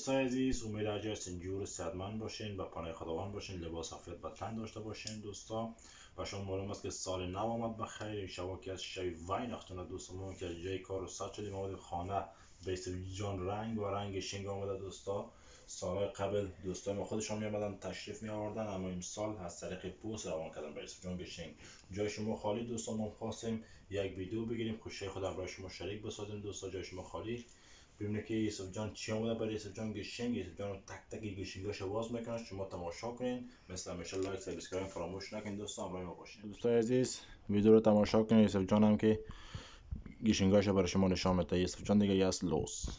دوستای عزیز، امید هر سنجور صحتمند باشین، به پناه خداوند باشین، لباس سفید به تن داشته باشین. دوستا و شما معلوم است که سال نو آمد بخیر. شبا که از شب Weihnachten دوستان که از جای کار رخصت شدیم آمدیم خانه، به جان رنگ و رنگ شنگ آمده. دوستا سالهای قبل دوستای ما خودشان می آمدن تشریف می آوردن، اما امسال از طریق پست روان کردن برای جان شنگ. جای شما خالی دوستان، ما خواستیم یک ویدیو بگیریم، خوشی خود برای شما شریک بسازیم. دوستا جای شما خالی، ببینید که یوسف جان چی آمده برای یوسف جان Geschenk. یوسف جان تک تک Geschenk اش باز میکنه، شما تماشا کنین. مثل همیشه like subscribe فراموش نکنین دوستان، همراه ما باشین. دوستای عزیز ویدیو رو تماشا کنین، یوسف جان هم که Geschenk اش برای شما نشان میده. یوسف جان دیگه jetzt los.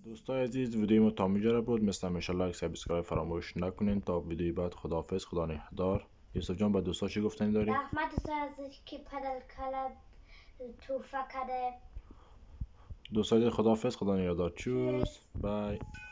دوستای عزیز ویدیو ما تا اینجا بود. مثل همیشه like subscribe فراموش نکنین. تا ویدیوی بعد خداحافظ، خدا نگهدار. یوسف جان با دوستا چی گفتنی داری؟ رحمت دوستان عزیز که پدر کلب توفه کرده. دوستای خداحافظ، خدا نگهدار. Tschüss، bye.